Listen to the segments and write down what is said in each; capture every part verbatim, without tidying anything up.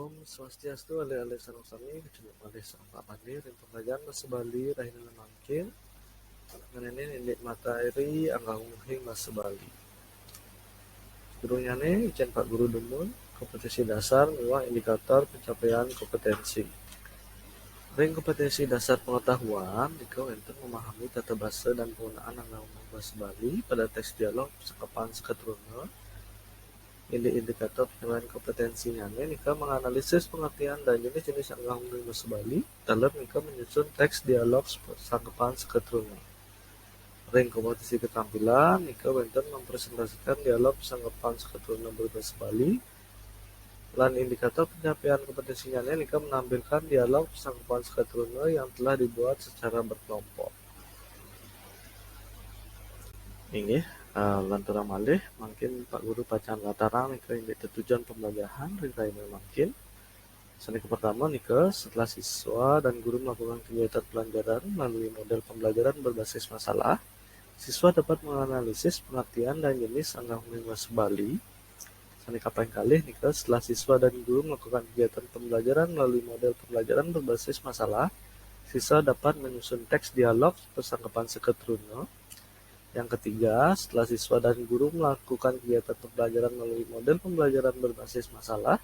Om Swastiastu, alit-alit sareng sami, kacunduk malih sareng Pak Pandir ring pembelajaran basa Bali rahina mangkin. Ngenénin indik materi anggah-ungguhing basa Bali. Sadurungnyané, icén Pak Guru dumun, kompetensi dasar miwah indikator pencapaian kompetensi. Ring kompetensi dasar pengetahuan, nika wénten memahami tata basa dan penggunaan anggah-ungguhing basa Bali pada teks dialog, sangkepan sekaa truna. Indik indikator pencapaian kompetensinyané nika menganalisis pengertian dan jenis-jenis anggah-ungguhing basa Bali, taler nika menyusun teks dialog sp-, sangkepan sekaa truna. Ring kompetensi keterampilan nika wénten mempresentasikan dialog sangkepan sekaa truna berbahasa Bali, lan indikator pencapaian kompetensinyané nika menampilkan dialog sangkepan sekaa truna yang telah dibuat secara berkelompok. Inggih, eh, lanturang malih, mangkin Pak Guru pacang latarang nika indik tetujon pembelajaran ring rahina mangkin. Sané kapertama nika, setelah siswa dan guru melakukan kegiatan pelajaran melalui model pembelajaran berbasis masalah, siswa dapat menganalisis pengertian dan jenis anggah-ungguhing basa Bali. Sané kaping kalih nika, setelah siswa dan guru melakukan kegiatan pembelajaran melalui model pembelajaran berbasis masalah, siswa dapat menyusun teks dialog persangkepan sekaa truna. Yang ketiga, setelah siswa dan guru melakukan kegiatan pembelajaran melalui model pembelajaran berbasis masalah,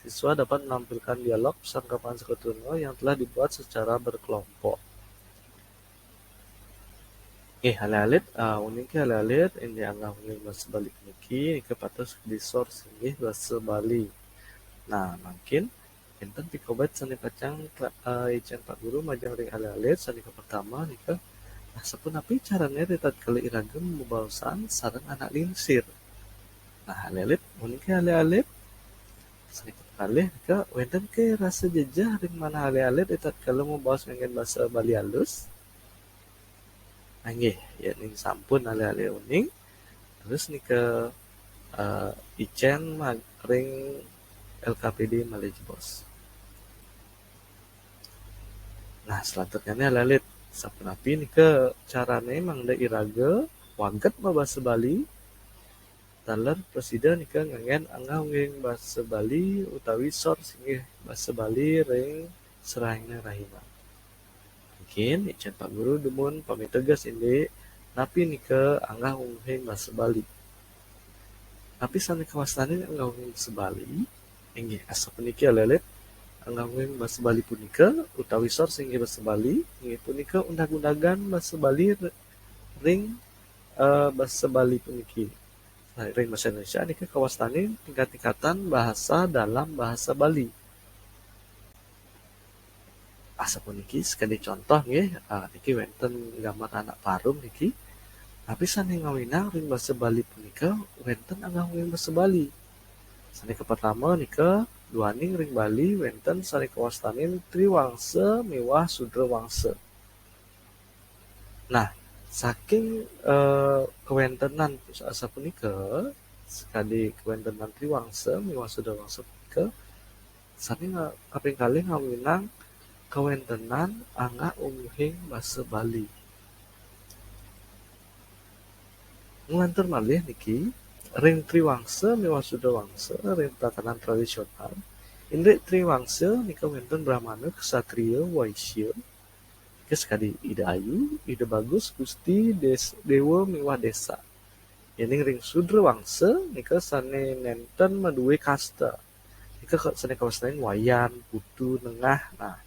siswa dapat menampilkan dialog persangkepan sekaa truna yang telah dibuat secara berkelompok. Eh, alit-alit, ah, uning ké alit-alit, indik anggah-ungguhing basa Bali puniki, nika patut disor singgih basa Bali. Nah, mangkin wénten pikobet sané pacang, eh, icén Pak Guru majeng ring alit-alit. Sané kapertama nika, nah, sapunapi carané ritatkala iraga mabebaosan sareng anak lingsir? Nah, alit-alit, uning ké alit-alit. Sané kakalih nika, wénten ké rasa jejeh ring manah alit-alit ritatkala mabaos nganggén basa Bali alus? Inggih, yéning sampun alit-alit uning, terus nika, eh, icén ma-, ring L K P D malih jebos. Nah, selanturnyané alit-alit, sapunapi nika carané mangda iraga wagét mabasa Bali, taler prasida nika nganggén anggah-ungguhing basa Bali utawi sor singgih basa Bali ring serahina rahina? Mangkin icén Pak Guru dumun pamiteges indik napi nika anggah-ungguhing basa Bali. Napi sané kawastanin anggah-ungguhing basa Bali? Inggih, asapuniki alit-alit, anggah-ungguhing basa Bali punika utawi sor singgih basa Bali inggih punika undag-undagan basa Bali ring, eh, basa Bali puniki. Nah, ring basa Indonesia nika kawastanin tingkat-tingkatan bahasa dalam bahasa Bali. Asapuniki sakadi contoh nggih, ah, niki wénten gambar anak parum niki. Napi sané ngawinang ring basa Bali punika wénten anggah-ungguhing basa Bali. Sané kapertama nika, duaning ring Bali wénten sané kawastanin triwangsa miwah sudrawangsa. Nah, saking, eh, kawéntenan asapunika, sakadi kawéntenan triwangsa miwah sudrawangsa punika, sané nga-, kaping kalih ngawinang kawéntenan anggah-ungguhing basa Bali. Nglantur malih niki, ring triwangsa miwah sudrawangsa ring tatanan tradisional, indik triwangsa nika wénten brahmana, ksatria, waisya, nika sakadi Ida Ayu, Ida Bagus, Gusti, Des-, Déwa miwah Désa. Yéning ring sudrawangsa nika sané nénten madué kasta. Nika ka-, sané kawastanin Wayan, Putu, Nengah, nah,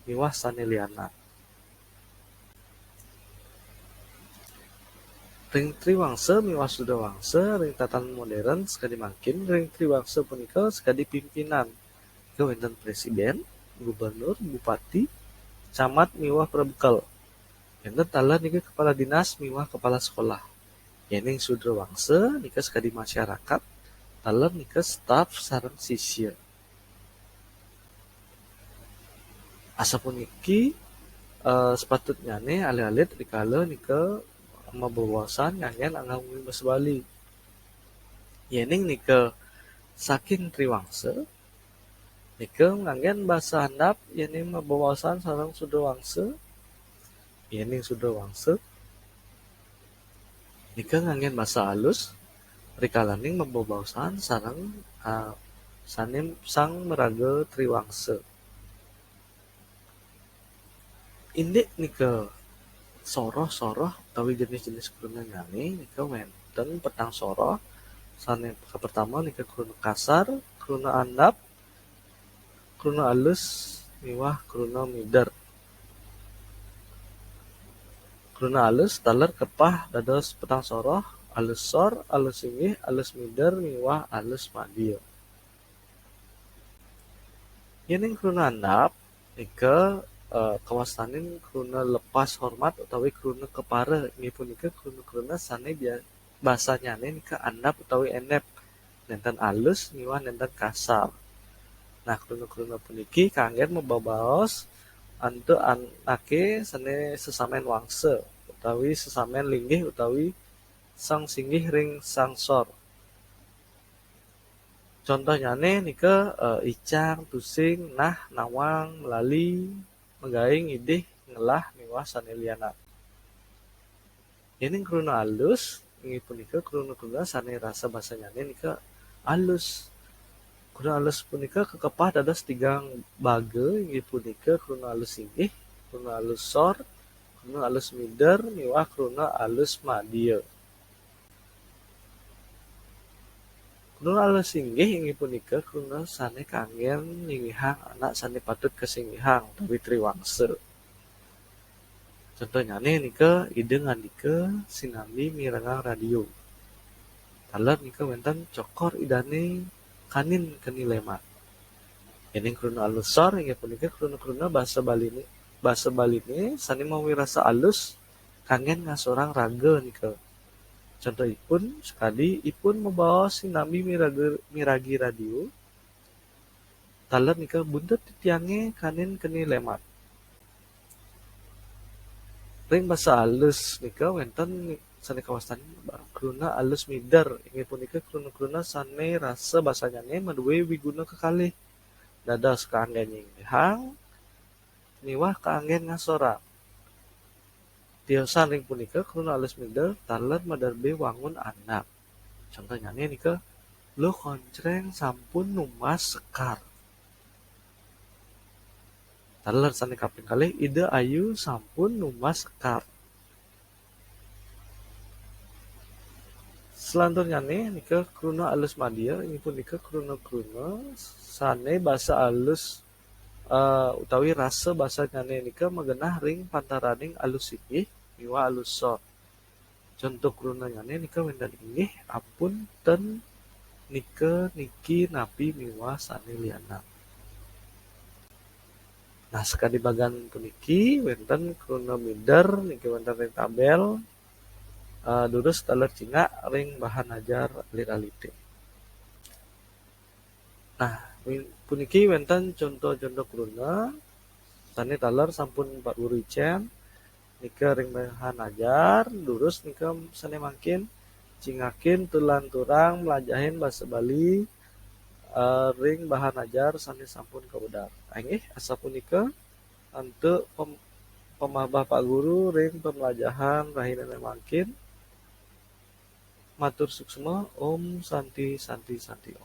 miwah sané lianan. Ring triwangsa miwah sudrawangsa ring tatanan modern sakadi mangkin, ring triwangsa punika sakadi pimpinan. Nika wénten présidén, gubernur, bupati, camat miwah prabekel. Wénten taler nika kepala dinas miwah kepala sekolah. Yéning sudrawangsa nika sakadi masyarakat, taler nika staf sareng sisya. Asapuniki, eh, sepatutnyané alit-alit rikala nika mabebaosan nganggén anggah-ungguhing basa Bali. Yéning nika saking triwangsa, nika nganggén basa handap yéning mabebaosan sareng sudrawangsa. Yéning sudrawangsa, nika nganggén basa alus rikalaning mabebaosan sareng, ah, sané sang maraga triwangsa. Indik nika soroh-soroh utawi jenis-jenis krunanyané nika wénten petang soroh. Sané kapertama nika kruna kasar, kruna andap, kruna alus, miwah kruna mider. Kruna alus taler kepah dados petang soroh, alus sor, alus singgih, alus mider, miwah alus madya. Yéning kruna andap nika, eh, kawastanin kruna lepas hormat utawi kruna kepara, inggih punika kruna-kruna sané bia-, basanyané nika andap utawi endep, nénten alus miwah nénten kasar. Nah, kruna-kruna puniki kanggén mabebaos antuk anaké sané sesamén wangsa utawi sesamén linggih utawi sang singgih ring sang sor. Contohnyané nika, eh, icang, tusing, nah, nawang, melali, magaé, ngidih, ngelah, miwah sané lianan. Yéning kruna alus, inggih punika kruna-kruna sané rasa basanyané nika alus. Kruna alus punika kakepah dados tigang baga, inggih punika kruna alus singgih, kruna alus sor, kruna alus mider, miwah kruna alus madya. Kruna alus singgih inggih punika kruna sané kanggén nyinggihang anak sané patut kasinggihang utawi triwangsa. Contohnyané nika Ida ngandika sinambi mirengang radio. Taler nika wénten cokor Idané kanin keni lemat. Yéning kruna alus sor inggih punika kruna-kruna basa Baliné, basa Baliné sané mawi rasa alus kanggén ngasorang raga nika. Contohipun, sakadi ipun mabaos sinambi miraga-, miragi radio, taler nika buntut titiangé kanin keni lemat. Ring basa alus nika wénten sané kawastanin kruna alus mider, inggih punika kruna-kruna sané rasa basanyané madué wiguna kekalih. Dados kanggén nyinggihang, miwah kanggén ngasorang. Tiosan ring punika kruna alus mider taler madarbé wangun andap. Contohnyané nika, Luh Koncréng sampun numbas sekar. Taler sané kaping kalih, Ida Ayu sampun numbas sekar. Selanturnyané nika kruna alus madya, inggih punika kruna-kruna sané basa alus, eh, utawi rasa basanyané nika magenah ring pantaraning alus singgih miwah alus sor. Conto krunanyané nika wénten inggih, ampun, ten, nika, niki, napi, miwah sané lianan. Nah, sakadi bagan puniki wénten kruna mider niki wénten ring tabel, eh, durus taler cingak ring bahan ajar alit-alité. Nah, win-, puniki wénten conto-conto kruna sané taler sampun Pak Guru icén nika ring bahan ajar, durus nika sané mangkin cingakin tur lanturang mlajahin basa Bali, eh, ring bahan ajar sané sampun kawedar. Inggih, asapunika antuk pem-, pamahbah Pak Guru ring pamlajahan rahinané mangkin. Matur suksma, Om Santi, Santi, Santi, Om.